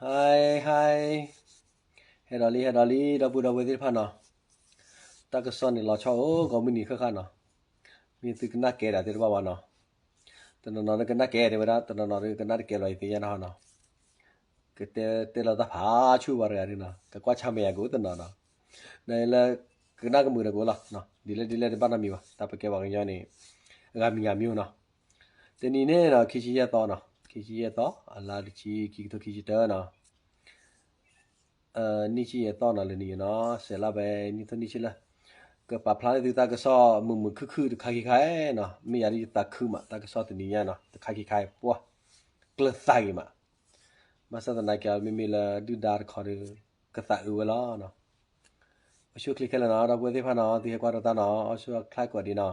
ဟါ ဟါ ဟဲဒီးလံ ဟဲဒီးလံ ဒီပုၢ်ဒီဝဲၢ်သ့ၣ်တဖၣ်နီၤ, တၢ်ကစီၣ်န့ၣ်လီၤဆီအိၣ်ကိးမုၢ်နံၤဃၣ်ဃၣ်နီၤ, မ့ၢ်သုကနၣ်ကဲဒၣ်သ့ၣ်တဖၣ်ဘၣ်နီၤ, တနီၤနီၤကနၣ်ကဲတဲဝဲဒၣ် တနီၤနီၤကနၣ်တကဲလီၤ ယသ့ၣ်ညါနီၤ, ကတဲတဲလီၤတၢ်ဖးဆူၣ်ပှၤတဂၤန့ၣ်နီၤ ကကွၢ်ဆါမဲာ်ယၤကအိၣ်တနီၤနီၤ, နလၢကနၣ်ကမုာ်ဒီးကအိၣ်လီၤ, ဒ်လဲၣ်ဒ်လဲၣ်တဘၣ်နီတမံၤဘၣ်, တၢ်ပကဲပှၤကညီန့ၣ် အဂၤမံၤဂၤမံၤနီၤ တနံၤန့ၣ်နီၤ ခံဆံယဲၢ်သီနီၤ, ခံဆံယဲၢ်သီ အလါတဆံ ခံကထိခံဆံတၢနီၤ, နံၣ်ဆံယဲၢ်သီနီၤ လၢနံၤနီၤ စဲးလါဘဲ နံၣ်သီနံၣ်ဆံလၢ ကပာ်ဖျါန့ၢ်သုတၢ်ကစီၣ်မုာ်မုာ်ခုၣ်ခုၣ်တခါခံခါနီၤ, မ့ၢ်ယၤဒ်ယသးခုမး တၢ်ကစီၣ်တနံၤညါနီၤ တခါခံခါပှၢ် ကျၢၤသးဂ့ၤမး, ဘၣ်ဆၣ်သနာ်က့ မ့မ့ၢ်လၢဒုၣ်ဒါတခီဒီး ကသးအုးဝဲလီၤ. အိၣ်ဆူၣ်အိၣ်ချ့ခဲလၢာ်နီၤ ဒီပုၢ်ဝဲၢ်သ့ၣ်တဖၣ်နီၤ သုဟဲကွၢ်ဒီးတၢ်နီၤ အိၣ်ဆူၣ်အိၣ်ချ့ကိးဒံးနီၤ,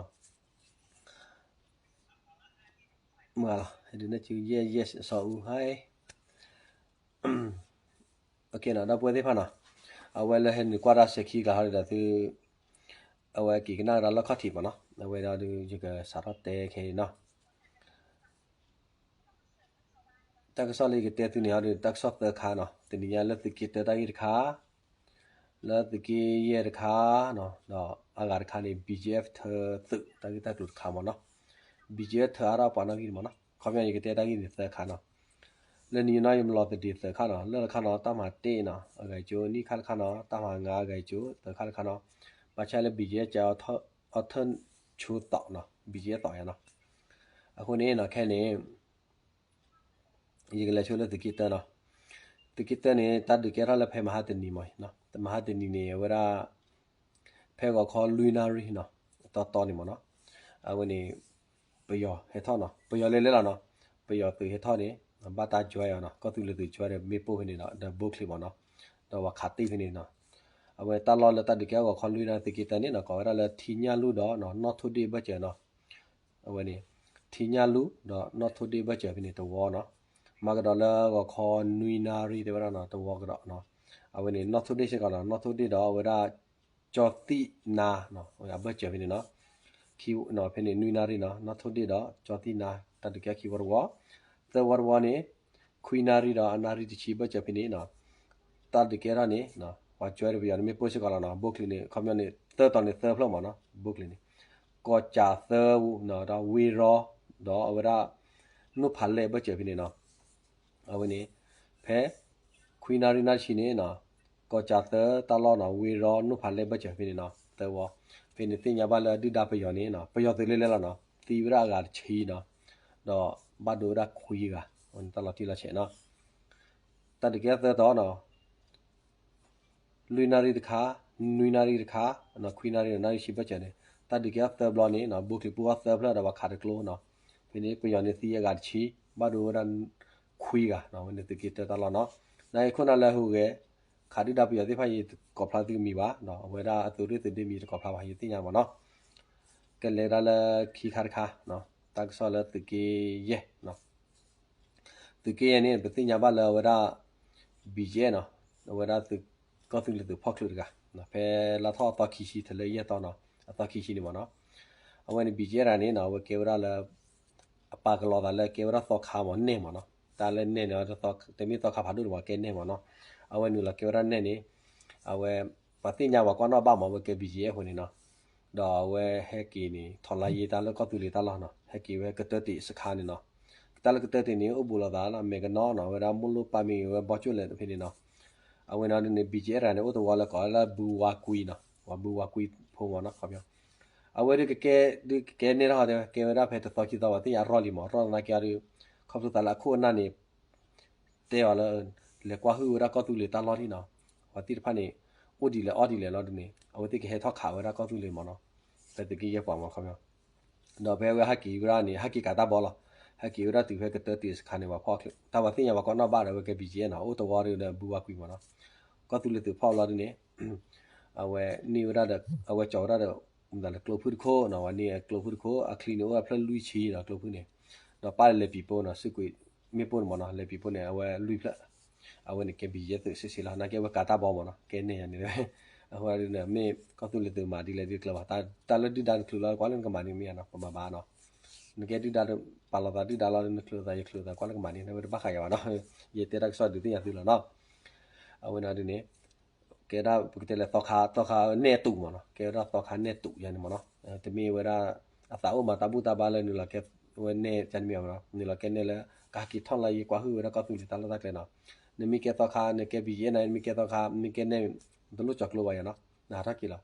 မ့ၢ်လီၤ ဟဲဒုးနဲၣ်စု yes yes စီၤအူ ဟါ ဒီပုၢ်ဝဲၢ်သ့ၣ်တဖၣ်နီၤ, အဝဲလၢဟဲနုာ်ကွၢ်တၢ်စဲၤခံကလးဟီဒီးသု အဝဲက့ၤကနၣ်ကဒါလၢခီၣ်ထံးမ့ၢ်နီၤ, အဝဲဒၣ်ဒုးယကစးထီၣ်တဲခဲအံၤနီၤ တၢ်ကစီၣ်လၢယကတဲသုန့ၣ်ဟီဒီး တၢ်ကစီၣ်သၢခါနီၤ, တနံၤညါလၢသုးက့တၢတၢ်ဂ့ၢ်တခါ, လၢသုးက့ယဲၢ်တခါ, ဒီးအဂၤတခါန့ၣ် BGF ထၢသုးတၢ်ဂ့ၢ်တၢ်ကျိၤတခါမ့ၢ်နီၤ, BGF ထၢအါထီၣ်ပှၤနီၣ်ဂံၢ်မ့ၢ်နီၤ, ခီပညီယကတဲတၢ်ဂ့ၢ်န့ၣ်သၢခါနီၤ, လၢနံၤနီၤ ယမၤလီၤသဒံးသၢခါနီၤ, လၢတခါနီၤ တၢ်မၤတ့ၢ်နီၤ အဂၤကၠိ, နံၣ်ခါတခါနီၤ တၢ်မၤငါအဂၤကၠိ, သၢခါတခါနီၤ ဘၣ်ဆၣ်လၢ BGF ကၠီ အီထၢၣ်ဆိသီးနီၤ BGF သီးယါနီၤ, အဃိန့ၣ်နီၤ ခဲန့ၣ် ယကလဲၤဆိလၢသုးက့တၢနီၤ, သုးက့တၢန့ၣ် တၢ်ဒုးကဲထီၣ်လၢဖဲမဟါတနံၤမ့ၢ်, မဟါတနံၤန့ၣ် အဝဲဒၣ် ဖဲဂီၤခီလွံၢ်နၣ်ရံၣ်နီၤ, တီတီန့ၣ်မ့ၢ်နီၤ, အဝဲန့ၣ် ပယီၤဟဲထီၣ်နီၤ, ပယီၤလဲၤလဲၤလီၤနီၤ, ပယီၤသုးဟဲထီၣ်န့ၣ် ဘၣ်တၢ်ကွဲအီၤနီၤ, ကီၢ်သူလ့ၤသုးကွဲ ဒီးမ့ၣ်ပိၢ်ဖဲန့ၣ်ဒီး ဒီးဘိချံးမ့ၢ်နီၤ, ဒီးပှၤခးတ့ၢ်ဖဲန့ၣ်နီၤ, အဝဲတၢ်လီၢ်လၢတၢ်ဒုးကဲထီၣ်ဂီၤခီလွံၢ်နၣ်ရံၣ် သုးက့တၢန့ၣ်နီၤ ကိးဝဲဒၣ်လၢထံညၣ်လူၢ်ဒီး နီၢ်ထိၣ်ဒ့ၣ်ဘၢၣ်စၢၤနီၤ အဝဲန့ၣ် ထံညၣ်လူၢ်ဒီးနီၢ်ထိၣ်ဒ့ၣ်ဘၢၣ်စၢၤဖဲန့ၣ်တဝီနီၤ, မၤကဒီးလၢဂီၤခီနွံနၣ်ရံၣ်တဲဝဲဒၣ်နီၤ တဝီကဒီးနီၤ, အဝဲန့ၣ် နီၢ်ထိၣ်ဒ့ၣ်စ့ၢ်ကီးနီၤ နီၢ်ထိၣ်ဒ့ၣ်ဒီးအဝဲဒၣ် ကၠီသံၣ်နါ အဘၢၣ်စၢၤဖဲန့ၣ်နီၤ, ဖဲန့ၣ်နွံနၣ်ရံၣ်နီၤ နီၢ်ထိၣ်ဒ့ၣ်ဒီးကၠီသံၣ်နါ တၢ်ဒုးကဲခံဝီတဝီ, သၢဝီတဝီန့ၣ် ခွံနၣ်ရံၣ်ဒီးအနၣ်ရံၣ်တဆံဘၢၣ်စၢၤဖဲန့ၣ်နီၤ, တၢ်ဒုးကဲထီၣ်န့ၣ် ပှၤကွဲဒီးပယီၤန့ၣ် မ့ၣ်ပိၢ်စ့ၢ်ကီးလီၤနီၤ, ဘိချံးန့ၣ် ခီပညီန့ၣ် သၢတီၤန့ၣ်သၢဖျၢၣ်မ့ၢ်နီၤ, ဘိချံးန့ၣ် ကီၢ်ကၠးသၢဝူ ဒီးဝ့ၢ်ရီ ဒီးအဝဲဒၣ် နိၣ်ဖးလဲၢ်ဘၢၣ်စၢၤဖဲန့ၣ်နီၤ, အဝဲန့ၣ် ဖဲ ခွံနၣ်ရံၣ်နၣ်ရံၣ်တဆံန့ၣ်နီၤ, ကီၢ်ကၠးသၢတၢ်လီၢ်နီၤ ဝ့ၢ်ရီ နိၣ်ဖးလဲၢ်ဘၢၣ်စၢၤဖဲန့ၣ်နီၤ သၢဝီ, ဖဲန့ၣ်သ့ၣ်ညါဘၣ်လၢအဒုၣ်ဒါပယီၤန့ၣ်နီၤ ပယီၤသုးလဲၤလဲၤလီၤနီၤ သံဝဲဒၣ်အဂၤတဆံနီၤ, ဒီးဘၣ်ဒိဝဲဒၣ်ခွံဂၤ, တၢ်လီၤတံၢ်လီၤဆဲးနီၤ, တၢ်ဒုးကဲထီၣ်သၢတီၤနီၤ လွံၢ်နၣ်ရံၣ်တခါ, နွံနၣ်ရံၣ်တခါ, ခွံနၣ်ရံၣ်ဒီးနၣ်ရံၣ်ဆံဘၢၣ်စၢၤန့ၣ် တၢ်ဒုးကဲထီၣ်သၢဘျီန့ၣ်နီၤ ဘိချံးပူၤအီၣ်သၢဖျၢၣ်ဒီးပှၤခးတကျိနီၤ, ဖဲန့ၣ်ပယီၤန့ၣ်သံအဂၤတဆံ, ဘၣ်ဒိဝဲဒၣ်ခွံဂၤနီၤ, အဝဲန့ၣ်သုးက့တၢတၢ်လီၢ်နီၤ, နာ်က့ခိၣ်နၢ်လၢဟူးဂဲၤ ခးဒုၣ်ဒါပယီၤသ့ၣ်တဖၣ်အံၤ ကိးဖျါသုမံၤဘၣ်, အဝဲဒၣ်အသုးရ့ၣ်သုးဒ့မံၤတကိးဖျါဘၣ် ယသ့ၣ်ညါမ့ၢ်နီၤ, ကလဲၤဒၣ်လၢခံခါတခါ, တၢ်ကစီၣ်လၢသုးက့ယဲၢ် သုးက့ယဲၢ်န့ၣ် ပသ့ၣ်ညါဘၣ်လၢအဝဲဒၣ် BGF နီၤ, အဝဲဒၣ်သုး ကီၢ်သူလ့ၤသုးဖီၣ်ချုးတဂၤ, ဖဲလါထီၣ်အသီခံဆံ တလၢယဲၢ်သီနီၤ, အသီခံဆံန့ၣ်မ့ၢ်နီၤ, အဝဲန့ၣ် BGF တဂၤန့ၣ်နီၤ အဝဲကဲဝဲဒၣ်လၢ အပာ်ကလီၤသးလၢကဲဝဲဒၣ်သီခါမ့ၢ်နဲၣ်မ့ၢ်နီၤ, တၢ်လၢနဲၣ်န့ၣ် တမ့ၢ်သီခါဖးဒိၣ်တဝီ ကဲနဲၣ်မ့ၢ်နီၤ, အဝဲနုာ်လီၤကဲဝဲဒၣ်နဲၣ်န့ၣ်, အဝဲ ပှၤသ့ၣ်ညါပှၤကွၢ်နီၣ်ဘၣ်မ့ၢ် အဝဲကဲ BGF အဃိန့ၣ်နီၤ, ဒီးအဝဲဟဲက့ၤန့ၣ် ထီၣ်လါယ့တၢ်လၢကီၢ်သူလ့ၤတၢ်လီၢ်နီၤ, ဟဲက့ၤဝဲကတၢတံးစခါန့ၣ်နီၤ, တၢ်လၢကတၢတံးန့ၣ် အိၣ်ဘူးလိာ်သးလၢမဲာ်ကနီၤနီၤ, အဝဲဒၣ်မိၢ်လိၣ်ပၢ်မ့ၢ်ဂ့ၤဝဲဘီကၠိၣ်လဲၣ်ဖဲန့ၣ်နီၤ, အဝဲန့ၣ်ဒ်န့ၣ် BGF တဂၤန့ၣ် အိၣ်တဝီလၢကိးလၢဘုဝါကွံနီၤ, ပှၤဘုဝါကွံဖိမ့ၢ်နီၤ, ခီပညီ အဝဲဒၣ်ကကဲ ဒ်ကကဲနဲၣ်ထီၣ်တဲဝဲ ကဲဝဲဒၣ်ဖဲတသီခံသီ ပှၤသ့ၣ်ညါအရီၣ်လံမ့ၢ် ရီၣ်သနာ်က့အီၤဒုး, ခီဖျိသးလၢအခိၣ်အနၢ်န့ၣ် တဲအီၤလၢ လဲၤကွၢ်ဟုၣ်ဝဲဒၣ်ကီၢ်သူလ့ၤတၢ်လီၢ်ဒ်နီၤ, ပှၤသ့ၣ်တဖၣ်န့ၣ် အိၣ်ဒ်လဲၣ်အီၣ်ဒ်လဲၣ်လီၤဒ်န့ၣ် အဝဲသ့ၣ်ကဟဲထီၣ်ခးဝဲဒၣ်ကီၢ်သူလ့ၤမ့ၢ်နီၤ, ဖဲသုးက့ယဲၢ်ပှၤမ့ၢ်ခီပညီ, ဒီးဖဲအဝဲဟဲက့ၤဝဲဒၣ်န့ၣ် ဟဲက့ၤကးတၢ်ဘီလီၤ, ဟဲက့ၤဝဲဒၣ်တုၤဖဲကတၢတံးစခါန့ၣ် ပှၤဖီၣ်ချုး တၢ်ပှၤသ့ၣ်ညါပှၤကွၢ်နီၣ်ဘၣ်ဒီး အဝဲကဲ BGF နီၤ, အိၣ်တဝီဒီးဘုဝါကွံမ့ၢ်နီၤ, ကီၢ်သူလ့ၤသုးဖီၣ်လီၤဒ်န့ၣ် အဝဲန့ၢ်ဝဲဒၣ်ဒီး အဝဲကၠီၤဝဲဒၣ်ဒီး မတၤလဲၣ် ကျိဖုၣ်တခိၣ်နီၤ, ဝဲန့ၢ်ကျိဖုၣ်တခိၣ် အချံန့ၣ်အိၣ်ဝဲဖျၢၣ်လွံၢ်ဆံနီၤ, ကျိဖုၣ်န့ၣ်, ဒီးပၢ်လဲၤပံၤပိၢ်နီၤ, စုကွံာ်မ့ၣ်ပိၢ်န့ၣ်မ့ၢ်နီၤ, လဲၤပံၤပိၢ်န့ၣ် အဝဲလွံၢ်ဖျၢၣ်, အဝဲန့ၣ်ကဲ BGF သုးစ့ၢ်စ့ၢ်လီၤ, နာ်က့ဝဲကးတၢ်ဘီမ့ၢ်နီၤ, ကဲနဲၣ်ယၤန့ၣ်, အဃိန့ၣ် မ့ၢ်ကီၢ်သူလ့ၤသုးမၤဒ်လဲၣ်ဒ်ကျၢၤဘၣ်, တၢ်လၢဒုၣ်ဒါတချုးလီၤ ကွၢ်လၢနကမၤန့ၣ်မ့ၢ်ဧါနီၤ, ပမၤဘၣ်နီၤ နကဲဒုၣ်ဒါ ပာ်လီၤသးဒုၣ်ဒါလီၤ နချုးသးယချုးသး ကွၢ်လၢကမၤန့ၣ် နဝဲတဘၣ်ဃးယၤဘၣ်နီၤ, ယတဲတၢ်ကစီၣ်ဒုးသ့ၣ်ညါသုလီၤနီၤ, အဝဲန့ၣ်ဒ်န့ၣ် ကဲဒၣ်ပကတဲလဲၤသီခါ သီခါနဲၣ်တူာ်မ့ၢ်နီၤ, ကဲဝဲဒၣ်သီခါနဲၣ်တူာ်ယၤန့ၣ်မ့ၢ်နီၤ, တမ့ၢ်ဝဲဒၣ် အသးအိၣ်မၤတၢ်ဘူၣ်တၢ်ဘါလၢနုာ်လီၤကဲဝဲနဲၣ်ကန့ၣ်မ့ၢ်နီၤ, နုာ်လီၤကဲနဲၣ်လၢ ကဟးက့ၤထီၣ်လၢယကွၢ်ဟုၣ်ဝဲဒၣ်ကီၢ်သူလ့ၤတၢ်လီၢ်တၢ်ကျဲနီၤ, နမ့ၢ်ကဲသီခါ နကဲ ဘံၣ်ယဲၣ် နမ့ၢ်ကဲသီခါ မ့ၢ်ကဲနဲၣ် တလိၣ်ကၠီၤကျိဘၣ်ယၤနီၤ, နဟးထီၣ်က့ၤလီၤ,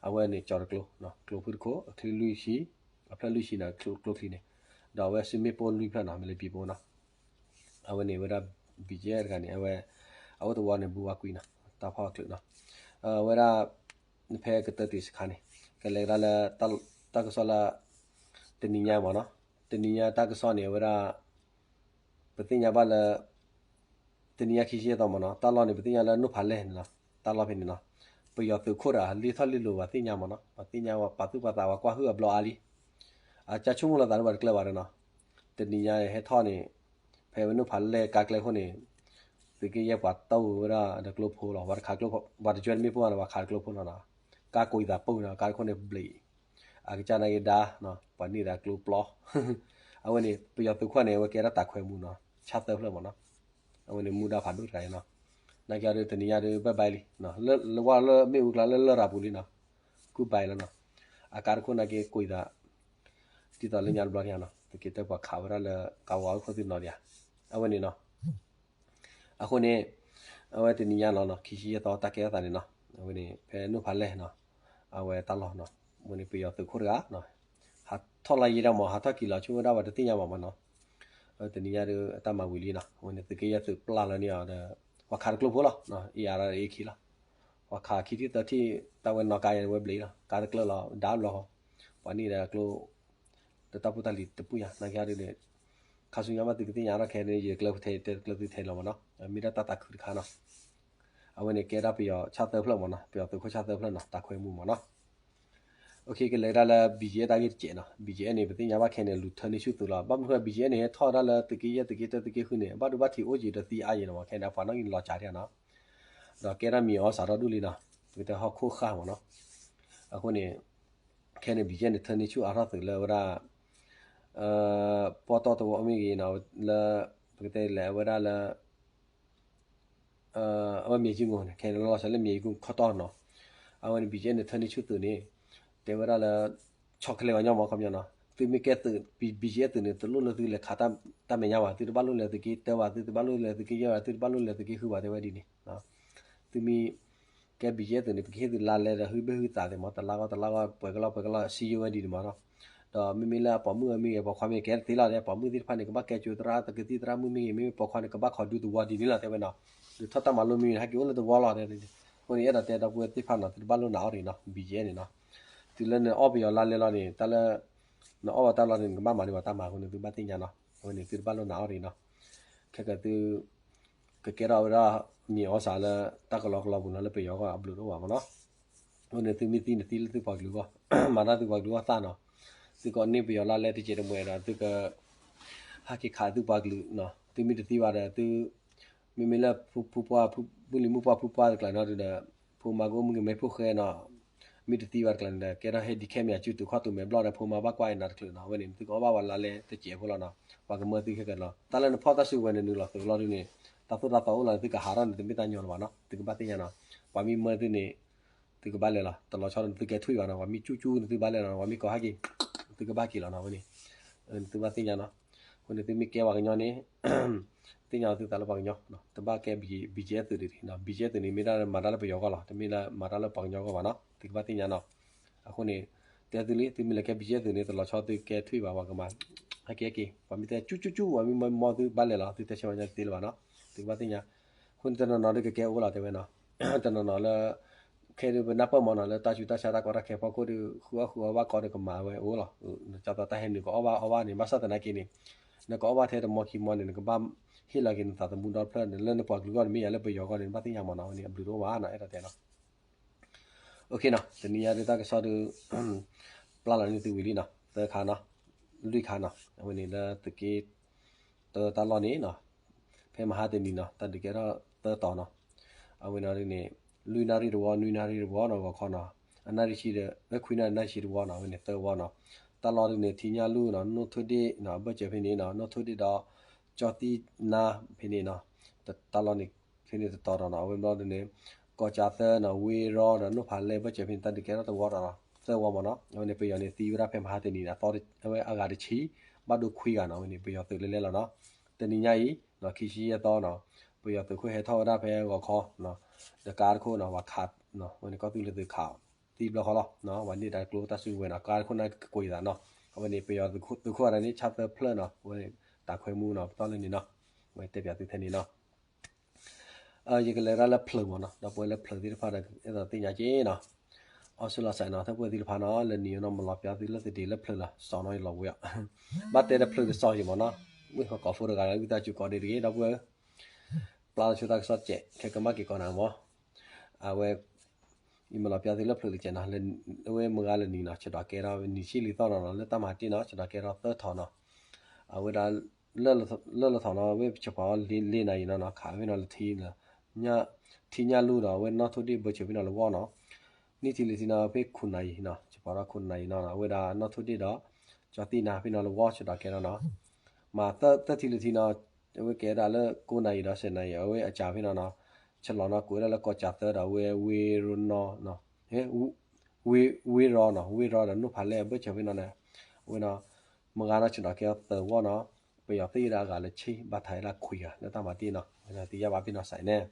အဝဲန့ၣ်ကၠီၤတကျိ, ကျိဖုၣ်တခိၣ် အချံလွံၢ်ဆံ, အဖျၢၣ်လွံၢ်ဆံန့ၣ် ကျိချံန့ၣ်, ဒီးအဝဲစုမ့ၣ်ပိၢ်လွံၢ်ဖျၢၣ်နီၤ မ့ၢ်လၢဘံၣ်ပိၢ်နီၤ, အဝဲန့ၣ်ဝဲဒၣ် ဘံၣ်ယဲၣ်တဂၤန့ၣ် အဝဲ အအိၣ်တဝီန့ၣ် ဘုဝါကွံနီၤ, တၢ်ဖီၣ်အချုးနီၤ, အဝဲဒၣ် ဖဲကတၢၢ်တံၢ်စခါန့ၣ် ကလဲၤကဒါလၢ တၢ်ကစီၣ်လၢ တနံၤညါမ့ၢ်နီၤ, တနံၤညါတၢ်ကစီၣ်န့ၣ် အဝဲဒၣ် ပသ့ၣ်ညါဘၣ်လၢ တနံၤညါခံဆံယဲၢ်သီမ့ၢ်နီၤ, တၢ်လီၢ်န့ၣ် ပသ့ၣ်ညါလၢနိၣ်ဖးလဲၢ်န့ၣ်နီၤ, တၢ်လီၢ်ဖဲန့ၣ်နီၤ, ပယီၤသုးခိၣ်တဂၤ လ့ထီၣ်လ့လိာ်ပှၤသ့ၣ်ညါမ့ၢ်နီၤ, ပှၤသ့ၣ်ညါဝဲ ပာ်သူၣ်ပာ်သးဝဲကွၢ်ဟုၣ်အဘျီအါလံ, အကၢ်ဆိကမိၣ်လီၤသးလၢပှၤတကျၢၤဘၣ်ဒီးနီၤ, တနံၤညါဟဲထီၣ်န့ၣ် ဖဲဝဲနိၣ်ဖးလဲၢ်ကါကျဲခိၣ်န့ၣ် သုးက့ယဲၢ်ပှၤတီၢ်ဝဲဒၣ်ဒီးကျိဖိလီၤ, ပှၤတခးကျိဖိ ပှၤတကၠွဲတမ့ၢ်ပိၢ်ဘၣ်န့ၣ် ပှၤခးကျိဖိလီၤနီၤ, ကါကိးအံၤသးပူၤနီၤ, ကါတခိၣ်န့ၣ်ဘျံး အကစၢ်နာ်က့ဒါ ပှၤန့ၢ်ဒၣ်ကျိပျီ, အဝဲန့ၣ် ပယီၤသုးခိၣ်န့ၣ် အဝဲကဲဒၣ်တၢ်ခွဲးမူနီၤ, ဆၣ်သၢဖျၢၣ်မ့ၢ်နီၤ, အဝဲန့ၣ်မူဒါဖးဒိၣ်တဂၤအံၤနီၤ, နာ်က့ဒီးတနံၤညါဒီး bye bye လံ, လၢဝဲလၢမ့ၣ်အူကျါလၢလရာ်ပူၤလံနီၤ, goodbye လီၤနီၤ, အကါတခိၣ်နာ်က့ကိးအံၤသး ဒ်သိးလၢညါတဘျီကညါနီၤ, သုးက့တၢ်ပှၤခးဝဲဒၣ်လၢကါဝါအိၣ်ခိၣ်သ့ၣ်နီၤဒံးဧါ, အဝဲန့ၣ်နီၤ အဃိန့ၣ် အဝဲတနံၤညါလီၤနီၤ, ခံဆံယဲၢ်သီတၢ်ကဲထီၣ်သးန့ၣ်နီၤ, အဝဲန့ၣ် ဖဲနိၣ်ဖးလဲၢ်နီၤ, အဝဲတၢ်လီၢ်နီၤ, အဝဲန့ၣ်ပယီၤသုးခိၣ်တဂၤနီၤ, ဟးထီၣ်လၢယံၤဒၣ်မ့ၢ် ဟးထီၣ်က့ၤလီၤဆိဝဲဒၣ်ပှၤတသ့ၣ်ညါဘၣ်မ့ၢ်နီၤ, အဝဲတနံၤညါဒီးအတၢ်မၤဝံၤလံနီၤ, အဝဲန့ၣ်သုးက့ယဲၢ်သုးပျၢ်လီၤန့ၢ်အီၤဒီး ပှၤခးတကျိဖိလီၤ, အ့ၣ်အါဒီးအ့ၣ်ခံလီၤ, ပှၤခးခံထံၣ်သၢထံၣ် တၢ်ဝဲနီၢ်ကါယၤန့ၣ်ဝဲဘျံးလီၤ, ကါတကျၢၢ်လီၤ ဒါဘျီဃီ, ပှၤန့ၢ်ဒီးကျိ တၢ်ဖိတၢ်လံၤတပူၤညါ နာ်က့ဒီး ခါဆူညါဘၣ်သုကသ့ၣ်ညါထီၣ်ခဲန့ၣ် ယကျၢၢ်ထဲတဲကျၢၢ်သုထဲလီၤမ့ၢ်နီၤ, မ့ၢ်ဒၣ်တၢ်သးခုတခါနီၤ, အဝဲန့ၣ်ကဲဒၣ်ပယီၤဆၣ်သၢဖျၢၣ်မ့ၢ်နီၤ, ပယီၤသုးခိၣ်ဆၣ်သၢဖျၢၣ်နီၤ တၢ်ခွဲမူမ့ၢ်နီၤ, ကလဲၤဒၣ်လၢ ဘံၣ်ကၠ့အ့ တၢ်ဂ့ၢ်တစဲးနီၤ, ဘံၣ်ကၠ့အ့န့ၣ် ပသ့ၣ်ညါဘၣ်ခဲန့ၣ် လူၤထၢန့ၢ်ဆူၣ်သုးလီၤ, ဘၣ်မနုၤဃိ ဘံၣ်ကၠ့အ့န့ၣ် ဟဲထီၣ်ဒၣ်လၢသုးက့ယဲၢ်သုးက့တၢသုးက့ဃုန့ၣ် ဘၣ်ဒိဘၣ်ထံးအိၣ်က့ၤဒီးသံအါယံၤနီၤ, ခဲန့ၣ် ပှၤနီၣ်ဂံၢ်လီၤစှၤဒံးနီၤ, ဒီးကဲဒၣ်မံၤအီစးထီၣ်ဒူၣ်လံနီၤ, ပကတဲဟီၣ်ခိၣ်ဃၢ်မ့ၢ်နီၤ, အဃိန့ၣ် ခဲန့ၣ် ဘံၣ်ကၠ့န့ၣ် ထၢန့ၢ်ဆူၣ်အါထီၣ်သုးလၢဝဲဒၣ် ပီၣ်တီၣ်တဝီမ့ၢ်ဂ့ၤနီၤ, လၢ ပကတဲလဲၤအဝဲဒၣ်လၢ အဝဲမ့ၢ်ယုၢ်ငိၣ်န့ၣ် ခဲန့ၣ်လီၤဆီလၢမ့ၢ်ယုၢ်ခီတီၢ်နီၤ, အဝဲန့ၣ် ဘံၣ်ကၠ့န့ၣ် ထၢန့ၢ်ဆူၣ်သုးန့ၣ် တဲဝဲဒၣ်လၢ ဆီတလဲပှၤကညီမ့ၢ်ခီပညီနီၤ, သုမ့ၢ်ကဲသုး ဘံၣ်ကၠ့သုးန့ၣ် တလိၣ်လၢသုလဲၤခးတၢ်မဲာ်ညါဘၣ်, သုတဘၣ်လိၣ်လဲၤသုးက့တၢဘၣ်, သုတဘၣ်လိၣ်လဲၤသုးက့ယဲၢ်ဘၣ်, သုတဘၣ်လိၣ်လဲၤသုးက့ဃုဘၣ် တဲဝဲဒ်န့ၣ် သုမ့ၢ် ကဲဘံၣ်ကၠ့သုးန့ၣ် ပကဟ့ၣ်သုလါလဲဒီး ဟုဘ့ၣ်ဟုသးသ့ၣ်မး တလါဂီၢ်တလါဂီၢ် ပှဲၤကလီၢ်ပှဲၤကလီၢ် စံယိဝဲဒ်န့ၣ်မးနီၤ, ဒီးမ့မ့ၢ်လၢအပိာ်မုၣ်အမ့ၢ်ဂ့ၤ ပိာ်ခွါမ့ၢ်ဂ့ၤ ကဲတသ့လီၤ, ပိာ်မုၣ်သ့ၣ်တဖၣ်န့ၣ် ကဘၣ်ကဲကၠိသရၣ် ကသံၣ်သရၣ်မုၣ်မ့ၢ်ဂ့ၤ မ့မ့ၢ်ပိာ်ခွါန့ၣ် ကဘၣ်ခိးဒူသဝီဒ်န့ၣ်လီၤ တဲဝဲနီၤ, ဒုးထီၣ်တၢ်မၤလိမ့ၢ်ဂ့ၤ ဟဲက့ၤအိၣ်လၢသဝီလီၤ, အဃိန့ၣ် အဲၣ်ဒိးတဲဒီပုၢ်ဝဲၢ်သ့ၣ်တဖၣ်နီၤ သုတဘၣ်လိၣ်နာ်အီၤဒ်နီၤ ဘံၣ်ကၠ့န့ၣ်နီၤ, တုၤလၢနအီၣ်ပယီၤလါလဲလီၤန့ၣ် တၢ်လၢ နအီၣ်ဝဲတၢ်လီၤန့ၣ် နကဘၣ်မၤန့ၢ်ပှၤတၢ်မၤအဃိန့ၣ် သုဘၣ်သ့ၣ်ညါနီၤ, အဝဲန့ၣ် သုတဘၣ်လိၣ်နာ်အီၤဒ်နီၤ, ခဲကသု ကကဲထီၣ်ဝဲဒၣ် မံၤအီစးလၢ တၢ်ကလီကလီပူၤနီၤ လၢပယီၤအဂီၢ်အဘျုးတအိၣ်ဘၣ်မးနီၤ, အဃိန့ၣ် သုမ့ၢ်သံန့ၣ်သံလၢသုပှၤကလုာ်အဂီၢ်, မၤတၢ်သုပှၤကလုာ်အဂီၢ်သၣ်နီၤ, သုကန့ၢ်ပယီၤလါလဲတစဲးတမှဲၤဒီး သုက ဟဲက့ၤခးသုပှၤကလုာ်နီၤ, သုမ့ၢ်တသံဘၣ်ဒီး သု မ့မ့ၢ်လၢ ဖုပှၢ် မုၢ်လံၤမုၢ်ပှၢ်ဖုပှၢ်တကျါနီၤဒီး ဖိမါကအိၣ်မုၢ်ကမဲဖိဃဲနီၤ, မ့ၢ်တသံဘၣ်တကျါန့ၣ်ဒီး ကဲထီၣ်ဟဲဒံးခဲမ့ၢ်အစုတုၤခီၣ်တုၤမဲာ်ဘျီၣ်ဒီး ဖိမါဘၣ်ကွၢ်အံၤနၤတချုးနီၤ, အဝဲန့ၣ် သုကအီၣ်ဘၣ်ပှၤလါလဲတစဲးဖိလီၤနီၤ, ပှၤကမၢသုခဲကလီၤ, တၢ်လၢနဖီၣ်တၢ်စုကဝဲၤန့ၣ် နုာ်လီၤသုးကလီၢ်ဒုန့ၣ် တၢ်သိၣ်တၢ်သီအိၣ်လီၤ သုကဟးထီၣ်န့ၣ် တမ့ၢ်တၢ်ညီလၢၤဘၣ်နီၤ, သုကဘၣ်သ့ၣ်ညါနီၤ, ပှၤမ့ၢ်မၢသုန့ၣ် သုကဘၣ်လဲၤလီၤ, တလီၤဆီဒီးသုကဲထွံၣ်ဘၣ်နီၤ, ပှၤမ့ၢ်ကၠူၣ်ကၠူၣ်န့ၣ် သုဘၣ်လဲၤလီၤ, ပှၤမ့ၢ်ကိးဟဲက့ၤ သုကဘၣ်က့ၤလီၤနီၤ, အဝဲန့ၣ် သုဘၣ်သ့ၣ်ညါနီၤ, အဃိန့ၣ် သုမ့ၢ်ကဲပှၤကညီန့ၣ် သ့ၣ်ညါလီၤသုသးလၢပှၤကညီ, တဘၣ်ကဲ ဘံၣ်ကၠ့သုးဒ်န့ၣ်, ဘံၣ်ကၠ့သုးန့ၣ် မ့ၢ်ဒၣ်မၤတၢ်လၢပယီၤအဂီၢ်လီၤ, တမ့ၢ်လၢမၤတၢ်လၢပှၤကညီအဂီၢ်ဘၣ်နီၤ, သုကဘၣ်သ့ၣ်ညါနီၤ, အဃိန့ၣ် တဲသုလံ သုမ့ၢ်လဲၤကဲ ဘံၣ်ကၠ့သုးန့ၣ် တလီၤဆီသုကဲထွံၣ်ဘၣ် ပှၤကမၤ ဟဲက့ၤဟဲက့ၤ, ပှၤမ့ၢ်တဲကၠူၣ်ကၠူၣ်ကၠူၣ် ပှၤမ့ၢ်မီသုဘၣ်လဲၤလီၤ, သုတဲဆၢဝဲညါတသ့လၢၤဘၣ်နီၤ, သုကဘၣ်သ့ၣ်ညါ, အဃိန့ၣ် တနီၤနီၤဒုးကကဲအိၣ်လီၤတဲဝဲနီၤ, တနီၤနီၤလၢ ခဲဒုးပနၢ်ပၢၢ်မးနီၤ လၢတၢ်ဆူးတၢ်ဆါတၢ်ကီတၢ်ခဲဖီခိၣ်ဒီး ဃုအီၣ်ဃုအီဘၣ်ကီဒီးကမၤဝဲအိၣ်လီၤ, ကၢ်သီတၢ်ဟဲနုာ်ကအီၣ်ဘၣ်အီဘၣ်န့ၣ် ဘၣ်ဆၣ်သနာ်က့န့ၣ် နကအီၣ်ဘၣ်ထဲတမီခံမီန့ၣ် နကဘၣ်ဟ့ၣ်လီၤက့ၤနသးသမူဒီဖျၢၣ်န့ၣ် လၢနပှၤကလုာ်အဂီၢ်န့ၣ် မ့ၢ်ယၤလၢပယီၤအဂီၢ်န့ၣ် နဘၣ်သ့ၣ်ညါမးနီၤ, အဝဲန့ၣ်အဘျုးတအိၣ်ဘၣ်နီၤ, အဲၣ်ဒိးတဲနီၤ OKနီၤ, တနံၤညါဒုးတၢ်ကစီၣ်ဒုး ပျၢ်လီၤန့ၢ်သုဝံၤလံနီၤ, သၢခါနီၤ, လွံၢ်ခါနီၤ, အဝဲန့ၣ်လၢသုးက့ တၢတၢ်လီၢ်န့ၣ်နီၤ, ဖဲမဟါတနံၤနီၤ တၢ်ဒုးကဲထီၣ်သၢတီၤနီၤ, အဝဲန့ၣ်ဒုးန့ၣ် လွံၢ်နၣ်ရံၣ်တဝီ နွံနၣ်ရံၣ်တဝီနီၤ ဂီၤခီနီၤ, အနၣ်ရံၣ်ဆံဒီး ခွံနၣ်ရံၣ် နၣ်ရံၣ်ဆံတဝီနီၤ, အဝဲန့ၣ်သၢဝီနီၤ, တၢ်လီၢ်ဒ်န့ၣ် ထံညၣ်လူၢ်နီၤ နိၣ်ထိၣ်ဒ့ၣ်နီၤ အဘၢၣ်စၢၤဖဲန့ၣ်နီၤ နိၣ်ထိၣ်ဒ့ၣ်ဒီး ကၠီၣ်သံၣ်နါဖဲန့ၣ်နီၤ တၢ်လီၢ်န့ၣ် ဖဲန့ၣ်တတီၤဒီးနီၤ အဝဲဘျီဒ်န့ၣ် ကီၢ်ကၠၢ်သၢနီၤ ဝ့ၢ်ရီဒီးနိၣ်ဖးလဲၢ်ဘၢၣ်စၢၤဖဲန့ၣ် တၢ်ဒုးကဲထီၣ်တဝီဒီးနီၤ သၢဝီမ့ၢ်နီၤ အဝဲန့ၣ် ပယီၤန့ၣ်သံဝဲဒၣ်ဖဲမဟါတနံၤန့ၣ် အဝဲအဂၤတဆံ ဘၣ်ဒိခွံဂၤနီၤ အဝဲန့ၣ် ပယီၤသုးလဲၤလဲၤလီၤနီၤ တနံၤညါအံၤ ခံဆံယဲၢ်သီနီၤ ပယီၤသုးခိၣ်ဟဲထီၣ်ဝဲဒၣ်ဖဲဂီၤခီ ဒီးကါတခိၣ်နီၤ ပှၤခး ဝဲန့ၣ်ကီၢ်သူလ့ၤသုးခး သံဘျီဃီလီၤ ပှၤန့ၢ်တၢ်ကျိတၢ်စုကဝဲၤနီၤ ကါတခိၣ်န့ၣ်ကကွံာ်သးနီၤ အဝဲန့ၣ် ပယီၤသုးခိၣ်အဒၣ်န့ၣ် ဆၣ်သၢဖျၢၣ်နီၤ အဝဲန့ၣ် တၢ်ခွဲမူနီၤ ပတီၢ်လၢန့ၣ်နီၤ အဝဲတဲပၠးသုထဲန့ၣ်နီၤ ယကလဲၤဒၣ်လၢဖျၢၣ်မ့ၢ်နီၤ ဒီပုၢ်ဝဲၢ်လၢဖျၢၣ်သ့ၣ်တဖၣ်ဒီး အဲၣ်ဒိးသ့ၣ်ညါက့ၤနီၤ အီစထြ့လယါစဲးနီၤ ဒီပုၢ်ဝဲၢ်သ့ၣ်တဖၣ်နီၤ လၢနံၤယိၤနီၤ မၤလီၤပၠးသုလၢသဒံးလၢဖျၢၣ်လီၤ စီၤနီၤယလီၤဝဲအီၤ ဘၣ်တဲဒီးဖျၢၣ်ကစီၣ်ယံၤမ့ၢ်နီၤ ဝ့ၢ်ဃီကိးဖိတဂၤလၢ ဝံသးစူၤကိးဒံးတဂ့ၤ ဒီပုၢ်ဝဲၢ် ပျၢ်လီၤဆိသးကစီၣ်စဲး ခဲကမၣ်က့ၤကိးနၤမ့ၢ် အဝဲ ယမၤလီၤပၠးသုလၢဖျၢၣ်လံကဲးနီၤ လၢ အဝဲမုၢ်ဂၤလၢနံၤနီၤ ဆဲးဒီးကဲထီၣ်နံၤဆံလံသီနီၤနီၤ လၢတၢ်မၤတ့ၢ်နီၤ ဆဲးဒီးကဲထီၣ်သၢထီၣ်နီၤ အဝဲဒၣ် လၢလီၤထီၣ်နီၤ ဝဲဆဲးဖီလ့နၤယံၤနီၤနီၤ ခးဝဲနီၤလၢထံ ထံညၣ်လူၢ်ဒီး အဝဲနီၣ်ထိၣ်ဒ့ၣ်ဘၢၣ်စၢၤဖဲနီၤလၢဝီနီၤ နံၣ်ထံလံၤထံနီၤ ဖဲခိၣ်နၤယံၤနီၤ ဆဲးဖီဒီးခိၣ်နၤယံၤနီၤ အဝဲဒၣ်နီၣ်ထိၣ်ဒ့ၣ်ဒီး ကၠီသံၣ်နါဖဲနီၤလၢဝီဆဲးဒီးကဲထီၣ်နီၤ မၤသၢထံလံၤထံနီၤ အဝဲကဲဒၣ်လၢကိးနၤယံၤဒီးစဲးနၤယံၤ အဝဲအစှၤဖဲနီၤနီၤ ဆဲးလီၤနီၤ ကိးဝဲဒၣ်လၢကီၢ်ကၠၢ်သၢဒီးဝ့ၢ် ဝ့ၢ်ရီနီၤ ဝ့ၢ်ရီနီၤ ဝ့ၢ်ရီဒီးနိၣ်ဖးလဲၢ်အဘၢၣ်စၢၤဖဲနီၤန့ၣ် အဝဲနီၤ မုၢ်ဂၤနီၤ ဆဲးဒီးကဲထီၣ်သၢဝီနီၤ ပယီၤသံဝဲဒၣ်အဂၤလၢဆံ ဘၣ်ထးဝဲဒၣ်ခွံဂၤ လၢတၢ်မၤတ့ၢ်နီၤ သ့ၣ်ညါဘၣ်ဖဲနီၤစဲးန့ၣ်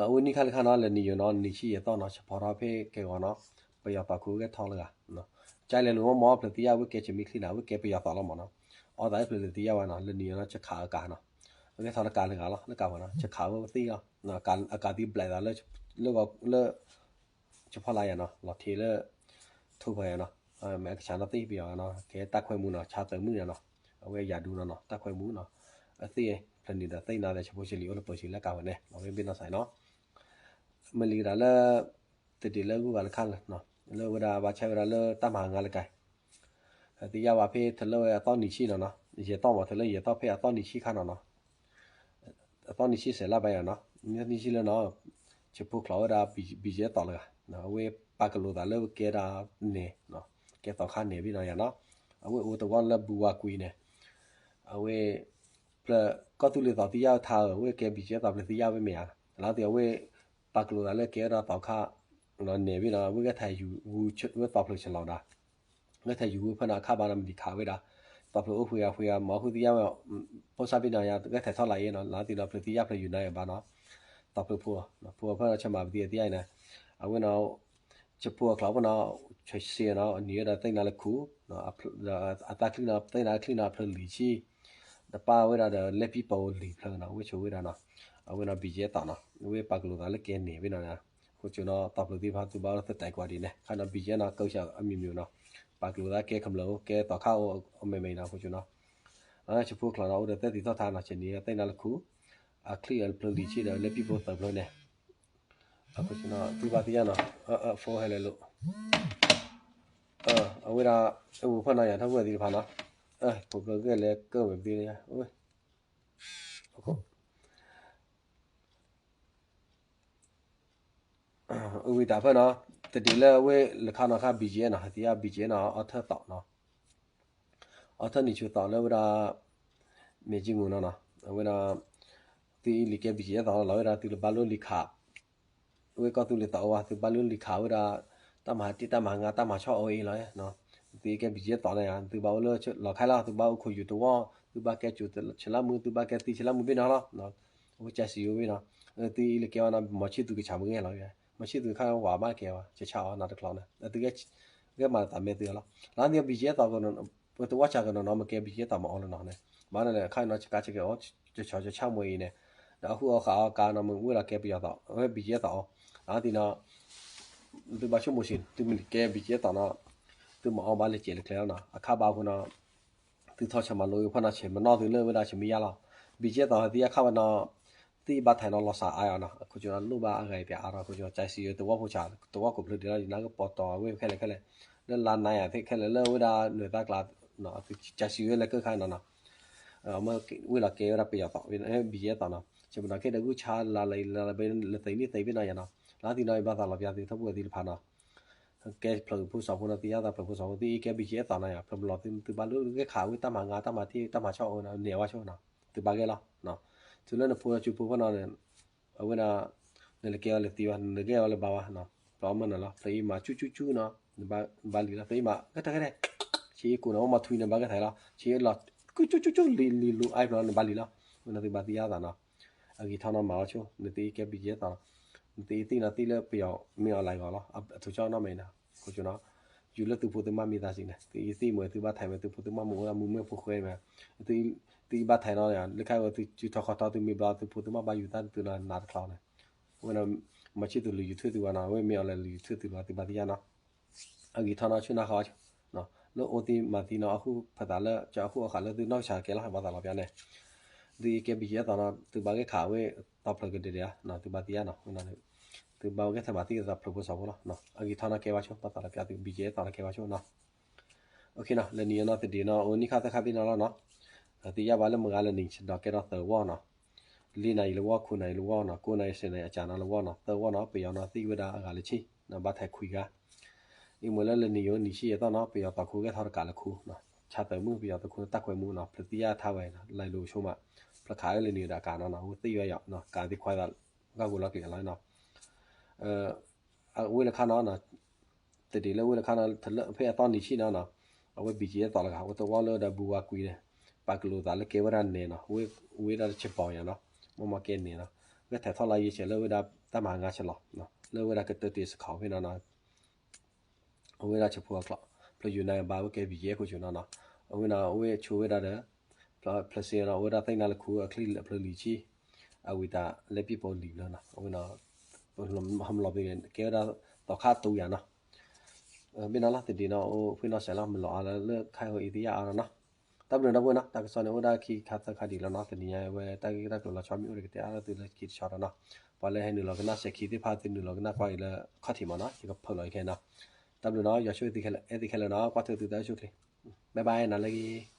အဝဲနံၣ်ခါလၢခါနီၤ လၢနံၤယိၤနီၤ နံၤဆံယဲၢ်သီနီၤ ဆဲးဖီထီၣ်ဖဲကဲဂီၤနီၤ ပယီၤသီးခိၣ်ဂဲၤထီၣ်လၢဂၤ ကၠဲလဲၤလိာ်မီၢ်မီၢ်ဖျၢၣ်သံယါ ဝဲကဲဆဲးမံချံနီၤ ဝဲကဲပယီၤသီးလီၤမ့ၢ်နီၤ အီသးဖျၢၣ်လၢသံယါဝဲနီၤ လၢနံၤယိၤနီၤ ဆဲးခးအကၤနီၤ ဂဲၤထီၣ်လၢကၤလၢဂၤလီၤ လၢကၤဝဲနီၤ ဆဲးခးဝဲသံလီၤ အကၤသံဘျဲးသးလၢ လၢ ဆဲးဖီလာ်ယါနီၤ လီၤထံးလၢ ထိၣ်ဖဲယါနီၤ မ့ၢ်အကဆးနီၤသ့ၣ်ပယီၤနီၤ ကဲတၢ်ခွဲမူနီၤ ဆါသၢမုၢ်နီၤနီၤ အဝဲယၤဒူနီၤနီၤ တၢ်ခွဲမူနီၤ အသ့ၣ်ဖျၢၣ်နံၤဒီးသ့ၣ်နါဒီး ဆဲးဖိဆဲးလံၤအိၣ်လၢပၢၤဆံးလၢကၤဝဲန့ၣ် လီၤဝဲဘ့ၣ်နီၢ်စဲးနီၤ မ့ၢ်လံကဒါလၢ သဒံးလၢဂုၤဂၤလၢခါလၢ လၢဝဲဒၣ်ဘၣ်ဆဲးဝဲဒၣ်လၢတၢ်မၤငါလၢကၤ သံယါဝဲဖဲထလၢဝဲအသီနံၤဆံနီၤနီၤ ယဲၢ်သီမ့ၢ် ထလၢယဲၢ်သီဖဲအသီနံၤဆံခါနီၤနီၤ အသီနံၤဆံစဲးလါဘၣ်ယါနီၤ နံၤဆံလၢနီၤ ဆဲးဖိချီးဝဲဒၣ် ဘံၣ်ကၠဲသီးလၢဂၤ အဝဲပာ်ကလိာ်သးလၢကဲဒၣ်နဲၣ် ကဲသီးခါနဲၣ်ဘ့ၣ်နီၤယါနီၤ အဝဲအိၣ်တဝီလၢဘူဝါကွံာ်န့ၣ် အဝဲ ဖျၢၣ်ကီၢ်သူလ့ၤသီးသံယါထါဧၢ အဝဲကဲဘံၣ်ကၠဲသီးဖျၢၣ်သံယါဝဲမ့ၢ်ဧါ လၢသ့ၣ်အဝဲ ပာ်ကလိာ်သးလၢကဲဝဲဒၣ်သီးခါ နဲၣ်ဘ့ၣ်နီၤ အဝဲဂဲၤထၢၣ်ယူၤဝဲသီးဖျၢၣ်ဆလီၤဒၣ် ဂဲၤထၢၣ်ယူၤဝဲဖဲန့ၣ်အခါဘၣ်နီၤ မ့ၢ်ဒံးခးဝဲဒၣ် သီးဖျၢၣ်အိၣ်ဃုာ်ဂၤဃုာ်ဂၤ မၤဃုာ်သံယါဝဲ ဖိစၢ်ဘ့ၣ်နီၤယါ ဂဲၤထၢၣ်ထီၣ်လၢယဲနီၤ လၢသ့ၣ်နီၤဖျၢၣ်သံယါဖျၢၣ်ယူၤနၤယါဘၣ်နီၤ သီးဖျၢၣ်ဖိ ဖိဖဲနီၤ ဆဲးမၤပသံသံယါအံၤန့ၣ် အဝဲနီၤ ဆဲးဖိအချီးဖဲနီၤ ဆဲးစ့နီၤ နံၤဝဲဒၣ်သ့ၣ်နါလၢခူ အသးချံနီၤ သ့ၣ်နါချံနီၤ အဖျၢၣ်လံၤဆံ တပၢ်ဝဲဒၣ်ဒီးလဲၤပံပီလံၤဖျၢၣ်နီၤ ဝဲဆိးဝဲဒၣ်နီၤ အဝဲနီၤ ဘံၣ်ကၠဲသီးနီၤ ဝဲပာ်ကလိာ်သးလၢကဲနဲၣ်ဘ့ၣ်နီၤ ဃိဆိနီၤ သီးဖျၢၣ်သ့ၣ်တဖၣ်သုဘၣ်အိၣ်လၢသတးကွၢ်ဒ်န့ၣ် ခါနီၤ ဘံၣ်ကၠဲနီၤ ကၢဆၣ်အမံၤမံၤနီၤ ပာ်ကလိာ်သးကဲကမျၢၢ်အိၣ် ကဲသီးခါအိၣ်အမဲာ်မဲာ်နီၤ ဃိဆိနီၤ ဆဲးဖိချီးနီၤ အိၣ်ဒီးသၢသံၣ်သီၣ်ထါနီၤ ဆဲးနံၤသ့ၣ်နါလၢခူ အချံအဖျၢၣ်လံၤဆံဒီးလဲၤပံပီသၢဖျၢၣ်န့ၣ် သုဘၣ်သံယါနီၤ ဖိဟဲလဲၤလိာ် အဝဲဒၣ် အဝဲဖဲနီၤယါထီၣ်ဝဲသ့ၣ်တဖၣ်နီၤ ဖိဖျၢၣ်ဂဲၤလဲၤကၢဝဲသ့ၣ် အဝဲတၢ်ဖဲနီၤ တဒ်လၢအဝဲလၢခါနီၤခါ ဘံၣ်ကၠဲနီၤ သံယါ ဘံၣ်ကၠဲနီၤ အီထၢၣ်သီးနီၤ အီထၢၣ်နံၤဆူၣ်သီးလၢဝဲဒၣ် မဲာ်ကၠံမူနီၤနီၤ အဝဲဒၣ် သုအံၤလံၤကဲဘံၣ်ကၠဲသီးလီၤဝဲဒၣ် သုလၢဘၣ်လိလံၤခး ဝဲကီၢ်သူလ့ၤသီးအိၣ်ဝဲ သုဘၣ်လိလံၤခးဝဲဒၣ် တၢ်မၤတ့ၢ်တၢ်မၤငါတၢ်မၤဆီၣ်အီၤအံၤလီၤ သုအံၤကဲဘံၣ်ကၠဲသီးန့ၣ် သုဘၣ်အိၣ်လၢလီၤခါလီၤ သုဘၣ်အိၣ်ခိၣ်ယူၤတဝီ သုဘၣ်ကဲစူၤဆလါမူ သုဘၣ်ကဲသံဆလါမူဘ့ၣ်နီၤလီၤ အဝဲကၠဲစံယိၤဝဲနီၤ သုအံၤလၢကဲဝဲနီၤ မီၤဆံၣ်သူကဆးမုၢ်ဂဲၤလီၤ မီၤဆံၣ်သူခါဝးဘၣ်ကဲဝဲ ကဆးအီၤနၤတကျီၤန့ၣ် သု ဂဲၤမၤသးမဲာ်သုလီၤ လၢန့ၣ်ဘံၣ်ကၠဲသီး ပတဝီဆးကနီၤနီၤ မ့ၢ်ကဲဘံၣ်ကၠဲသီးမ့ၢ်အီၤလၢနီၤန့ၣ် ဘၣ်န့ၣ်လၢ ခါနီၤ ကကးကဲအီၤ ကဆီကဆၣ်မူအံၤန့ၣ် ဒီးအဃုအီၣ်ဃာ်အီၤကါနီၤ မ့ၢ်ဝဲလီၤကဲပယီၤသီး ဝဲဘံၣ်ကၠဲသီးအီၤ လၢသ့ၣ်နီၤ သုဘၣ်ဆိကမိၣ်ဆံး သုမ့ၢ်ကဲဘံၣ်ကၠဲသီးနီၤ သုမၤအီၣ်ဘၣ်လၢကဲးလၢကျဲလီၤနီၤ အခါဘၣ်အဃိနီၤ သုထီၣ်ဆၢမၤလိဖီနီၤ ဆဲးမနီၣ်သုလၢဝဲဒၣ်ဆဲးမံယါလီၤ ဘံၣ်ကၠဲသီးသံယါခါဝဲနီၤ သံဘၣ်ထဲးနီၤလီၤစၢ်အါအီၤနီၤ အခိၣ်ကၠိနီၤ လိၣ်ဘၣ်အဂၤအံၤပၠးအါထီၣ် အခိၣ်ကၠိ ကၠဲစံယိၤတဝီဖိဆး တဝီကိးဖျၢၣ်ဒံးလီၤ ယနၢ်ကပီၤတီၤဝဲခဲလၢာ်ခဲလၢာ် လၢလါနါယၤသ့ၣ်ခဲလၢာ်လၢဝဲဒၣ်နွဲၣ်သၣ်ကျါ ကၠဲစံယိၤလၢကၢၢ်ခါနီၤနီၤ မ့ၢ်ဝဲလီၤကဲဝဲဒၣ်ပယီၤသီး ဘံၣ်ကၠဲသီးနီၤ ဆဲးမနီၣ်ခဲဒီးဂုၢ်ဆါလါလၢလၢဘဲလၢသ့ၣ်နံၣ်သ့ၣ်ဘ့ၣ်နီၤယါနီၤ လၢသ့ၣ်နီၤ ယဘၣ်သးလီၤပျၢၤသုထီၣ်ပှဲၤသ့ၣ်တဖၣ်နီၤ ကဲဖျၢၣ်ဖိစီၤဖိနီၤ သ့ၣ်ညါသးဖျၢၣ်ဖိစီၤဖိ သုအံၤကဲ ဘံၣ်ကၠံ အဲၣ်သိးနီၤယၤ ဖျၢၣ်မလီၤသု သုဘၣ်လိ ဂဲၢ်ခးဝံၤတၢ်မၤငါ တၢ်မၤထံၣ် တၢ်မၤဆီၣ်အီၤန့ၣ် န့ၢ်ဝဲဆိနီၤ သုဘၣ်ဂဲၢ်လီၤ. တုၤလၢနဖိစီၤဖိနီၤန့ၣ် အဝဲဒၣ် နလဲၤကဲအီၤလဲၤသံဘၣ် နလဲၤဂဲၢ်အီၤလၢၤဘၣ်ဝဲနီၤ ပျီအီၣ်မၢၢ်နၤလီၤ ဖျၢၣ်အံၤမၤကၠူကၠူကၠူနီၤ နဘၣ်လံၤလီၤ ဖျၢၣ်အံၤမၤ ကဲထီၣ်ကဲထီၣ် ဆံးအံၤကိးန့ၣ် အိၣ်မီၤထွံန့ၣ် ဘၣ်ဂဲၢ်ထီၣ်လီၤ ဆံးအံၤလီၤ ကၠူကၠူကၠူကၠူ လံၤလံၤလူၤအါဖျၢၣ် နဘၣ်လံၤလီၤ ဝဲန့ၣ်သုဘၣ်သ့ၣ်ညါသးနီၤ အဂ့ၤထီၣ်နီၤ မၤအီၤဆိ နသုအံၤကဲ ဘံၣ်ကၠံ အဲၣ်သိးနီၤ နသုအံၤသ့ၣ်နီၤသ့ၣ်လၢပယီၤမ့ၢ်အီၤလၢဂီၤလီၤ အထူးကၠီနီတမံၤနီၤ ခိၣ်ကၠိနီၤ ယူၤလၢသုဖိသုမါမံသးစံးန့ၣ် သုအံၤသ့ၣ်မ့ၢ်သုဘၣ်ထဲးမ့ၢ်သုဖိသုမါမ့ၢ်အိၣ်ဒၣ်မူမ့ၢ်ဖိဃဲမ့ၢ် သုအံၤဘၣ်ထဲးနီၤ လၢခါဝဲသုစုထီၣ်ခီၣ်ထီသုမ့ၢ်ဘျီ သုဖိသုမါဘၣ်ယူၤသးသုနီၤ နးတချီန့ၣ် အဝဲန့ၣ် မၤဆံၣ်သုးလူၤယူၤထွဲသုဝဲနီၤ အဝဲမ့ၢ်အီၤလၢလူၤယူၤထွဲသုလီၤ သုဘၣ်သ့ၣ်ညါနီၤ အဂ့ၤထီၣ်နီၤ ဆူနၢ်ဃီ လၢအိၣ်သံမၤသံနီၤ အဃိဖသးလၢ ကၠီအဃိအဃးလၢသုနီၢ်ကစၢ်ကဲလီၤ ဘၣ်သးလီၤပျါန့ၣ် သုအံၤကဲ ဘံၣ်ကၠံ အဲၣ်သိးနီၤ သုဘၣ်ဂဲၢ်ခးဝဲ သီဖျၢၣ်ကဒဲးဒဲးဧါ သုဘၣ်သ့ၣ်ညါနီၤ သုဘၣ်ဂဲၢ်ထဲးမၤသံသးဖျၢၣ်ဖိစီၤဖိလီၤ အဂ့ၤထီၣ်နီၤကဲဘၣ်ဆိ ဘၣ်သးလီၤပျါသု ဘံၣ်ကၠံ အဲၣ်သိးနီၤကဲဘၣ်ဆိနီၤ လၢနံၤအံၤနီၤ သဒံးနီၤ အိၣ်နံၣ်ခါသၢခါသ့ၣ်နီၤလီၤနီၤ သ့ၣ်ညါဘၣ်လၢမုၢ်ဂၤလၢနံၤဆဒိးကဲထီၣ်သၢဝီနီၤ လံနၤယံၤလၢဝီ ခိၣ်နၤယံၤလၢဝီနီၤ ကိးနၤယံၤစဲးနၤယံၤအစးနီၤလၢဝီနီၤ သၢဝီနီၤ ပယီၤနီၤသံဝဲဒၣ်အဂၤလၢဆံ ဘၣ်ထဲးခွံဂၤ အံၤမ့ၢ်လၢလၢနံၤယံၤနံၤဆံယဲၢ်သီနီၤ ပယီၤသီခိၣ်ဂဲၤထီၣ်တကးလၢခိၣ်နီၤ ဆါသၢမုၢ်ပယီၤသီခိၣ်တၢ်ကွဲးမူနီၤ ဖျၢၣ်သံယါထါဝဲနီၤ လၢလိၤဆိမး ဖျၢၣ်ခးဝဲလၢနံၤဒီးအကးနီၤနီၤ အဝဲသ့ၣ်ဝဲယီၤ ကးသံခွါသး ဂၢ်ဂိၤလီၤက့ၤလီၤနီၤ အဝဲလၢခါနီၤ သဒံးလၢဝဲလၢခါနီၤ ဖဲအသီနံၤဆံနီၤနီၤ အဝဲ ဘံၣ်ကၠံ အဲၣ်သိးလၢကး အဝဲသဝီလၢဒီးဘူးဝါကွံာ်န့ၣ် ပာ်ကလိာ်သးလၢကဲဝဲဒၣ်နဲနီၤ ဝဲဒၣ်တဆဲးပီၤယၤနီၤ မ့ၢ်မ့ၢ်ကဲနဲနီၤ ဂဲၤထဲးထီၣ်လၢယဆဲးလၢဝဲဒၣ်တၢ်မၤငါဆဲးလီၤ လၢဝဲဒၣ်ကတၢၢ်တ့ၢ်စခီဖဲနီၤနီၤ အဝဲဒၣ်ဆဲးဖိအကျိာ် ဖျၢၣ်ယူၤနၤဘၣ်ဝဲကဲ ဘံၣ်ကၠံ အဲၣ်ခိၣ်ကၠိနီၤနီၤ အဝဲနီၤ အဝဲဆိဝဲဒၣ်ဒီး ဖျၢၣ်စ့နီၤ အဝဲဒၣ်သ့ၣ်ညါလၢခိၣ်အချံအဖျၢၣ်လံၤဆံ အဝံၤတၢ်လၢပံၣ်ပိလံၤဘျၢနီၤ အဝဲနီၤ ဟမလီၤဘ့ၣ် ကဲဝဲဒၣ်သီခါတူၤယၤနီၤ ဘ့ၣ်နီၤလီၤသဒံးနီၤ အိၣ်ဖှံနီၤစဲးလီၤ မုၢ်လီၤအါလၢခါအံၤသ့ၣ်ညါအါနီၤနီၤ တၢ်ဘျုးနီၤပှဲၤနီၤ တၢ်ကစီၣ်န့ၣ်အိၣ်ဒၣ်ခံခါသၢခါဒံးလီၤနီၤ တနံၤညါဝဲတၢ်ဂ့ၢ်တၢ်ကျိၤလီၤဆီမ့ၢ်အိၣ်ဒီး ကတဲအါထီၣ်သုလၢခံတဆီဒီးနီၤ ပှၤလၢဟဲနုာ်လီၤကနၣ်စဲးခံသ့ၣ်တဖၣ် သုနုာ်လီၤကနၣ်ကွၢ်က့ၤလၢခီၣ်ထံးမးနီၤ ယကဖုးလီၤအံၤခဲနီၤ တၢ်ဘျုးနီၤ ယွၤဆိၣ်ဂ့ၤသုခဲလၢာ် အဲၣ်သုခဲလၢာ်နီၤ ကွၢ်ထွဲသုတၢ်အိၣ်ဆူၣ်ချ့ bye bye နၤလၢဂ့ၤ